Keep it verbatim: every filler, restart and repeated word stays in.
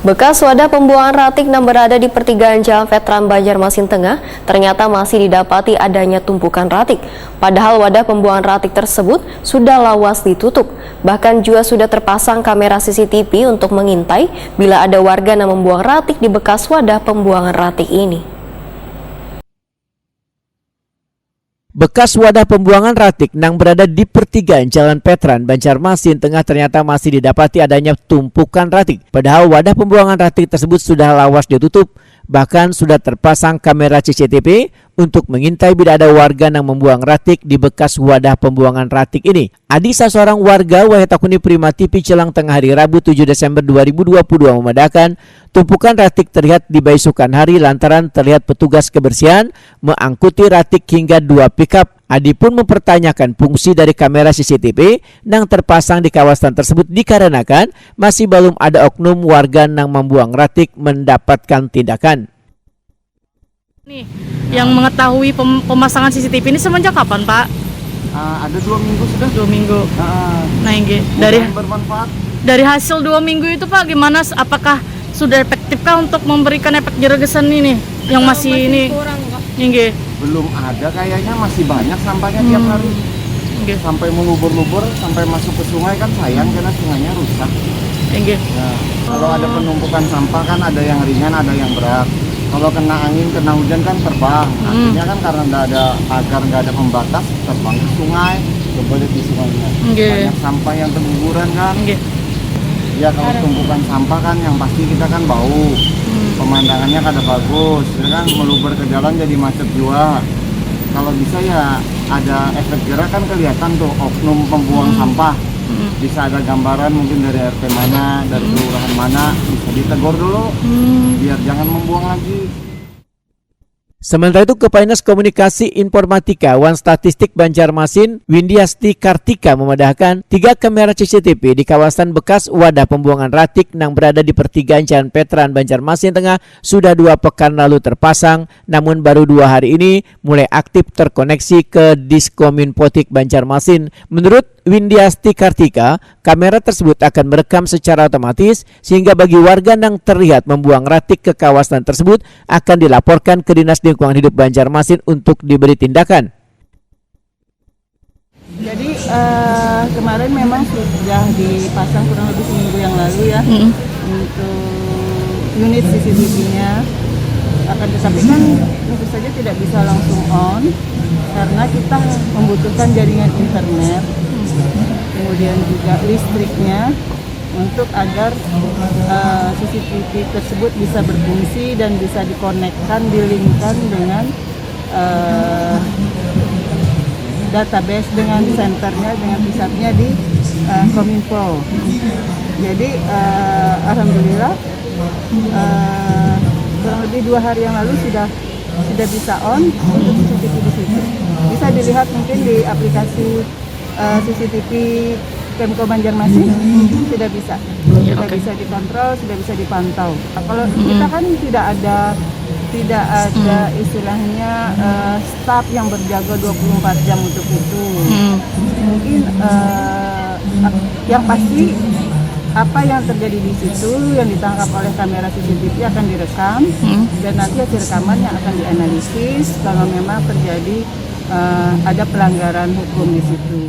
Bekas wadah pembuangan ratik nang berada di pertigaan Jalan Veteran Banjarmasin Tengah ternyata masih didapati adanya tumpukan ratik. Padahal wadah pembuangan ratik tersebut sudah lawas ditutup. Bahkan juga sudah terpasang kamera C C T V untuk mengintai bila ada warga yang membuang ratik di bekas wadah pembuangan ratik ini. Bekas wadah pembuangan ratik nang berada di pertigaan Jalan Petran, Banjarmasin Tengah ternyata masih didapati adanya tumpukan ratik. Padahal wadah pembuangan ratik tersebut sudah lawas ditutup, bahkan sudah terpasang kamera C C T V untuk mengintai bila ada warga yang membuang ratik di bekas wadah pembuangan ratik ini. Adi saseorang warga wayah takuni Prima T V Celang Tengah hari Rabu tujuh Desember dua ribu dua puluh dua memadahkan, tumpukan ratik terlihat di baisukan hari lantaran terlihat petugas kebersihan meangkuti ratik hingga dua pickup. Adi pun mempertanyakan fungsi dari kamera C C T V nang terpasang di kawasan tersebut dikarenakan masih balum ada oknum warga nang mambuang ratik mendapatkan tindakan. Nih, yang mengetahui pem- pemasangan C C T V ini semenjak kapan, Pak? Ah, ada dua minggu sudah. Dua minggu. Ah, Nah, inggih. Dari mudahan bermanfaat. dari hasil dua minggu itu, Pak, gimana? Apakah sudah efektifkah untuk memberikan efek jero gasan ini yang masih ini? Kurang, Pak. Inggih. Belum ada kayaknya, masih banyak sampahnya tiap Hmm. hari. Inggih. Sampai melubur-lubur, sampai masuk ke sungai kan sayang karena sungainya rusak. Inggih. Nah, kalau ada penumpukan sampah kan ada yang ringan, ada yang berat. Kalau kena angin, kena hujan kan terbang. Hmm. Akhirnya kan karena nggak ada pagar, nggak ada pembatas, terbang ke sungai. Coba lihat di sungainya. Nggih. Banyak sampah yang terguguran kan. Inggih. Ya kalau tumpukan sampah kan yang pasti kita kan bau. Hmm. Pemandangannya kada bagus, ya kan, meluber ke jalan jadi macet juga. Kalau bisa ya ada efek jerak kan kelihatan tuh oknum pembuang Hmm. sampah. Hmm. Bisa ada gambaran mungkin dari R T mana, dari Hmm. kelurahan mana, bisa ditegur dulu Hmm. biar jangan membuang lagi. Sementara itu, Kepala Dinas Komunikasi Informatika wan Statistik Banjarmasin, Windiasti Kartika, memadahkan tiga kamera C C T V di kawasan bekas wadah pembuangan ratik nang berada di pertigaan Jalan Petran, Banjarmasin Tengah, sudah dua pekan lalu terpasang, namun baru dua hari ini mulai aktif terkoneksi ke Diskominfotik Banjarmasin. Menurut Windiasti Kartika, kamera tersebut akan merekam secara otomatis sehingga bagi warga yang terlihat membuang ratik ke kawasan tersebut akan dilaporkan ke Dinas Lingkungan Hidup Banjarmasin untuk diberi tindakan. Jadi eh, kemarin memang sudah dipasang kurang lebih seminggu yang lalu ya Mm-mm. untuk unit C C T V-nya. Akan tetapi kan tentu saja tidak bisa langsung on karena kita membutuhkan jaringan internet, kemudian juga listriknya untuk agar eh, C C T V tersebut bisa berfungsi dan bisa dikonekkan, di-link-kan dengan eh, database, dengan senternya, dengan pusatnya di eh, Kominfo. Jadi eh, alhamdulillah eh, kurang lebih dua hari yang lalu sudah sudah bisa on untuk C C T V di situ. Bisa dilihat mungkin di aplikasi eh, C C T V Pemko Banjarmasin sudah bisa. Ya, Sudah oke. Bisa dikontrol, sudah bisa dipantau. Kalau kita kan tidak ada tidak ada istilahnya eh, staff yang berjaga dua puluh empat jam untuk itu. Hmm. Mungkin eh, ap- yang pasti apa yang terjadi di situ yang ditangkap oleh kamera C C T V akan direkam Hmm. dan nanti hasil rekaman yang akan dianalisis kalau memang terjadi eh, ada pelanggaran hukum di situ.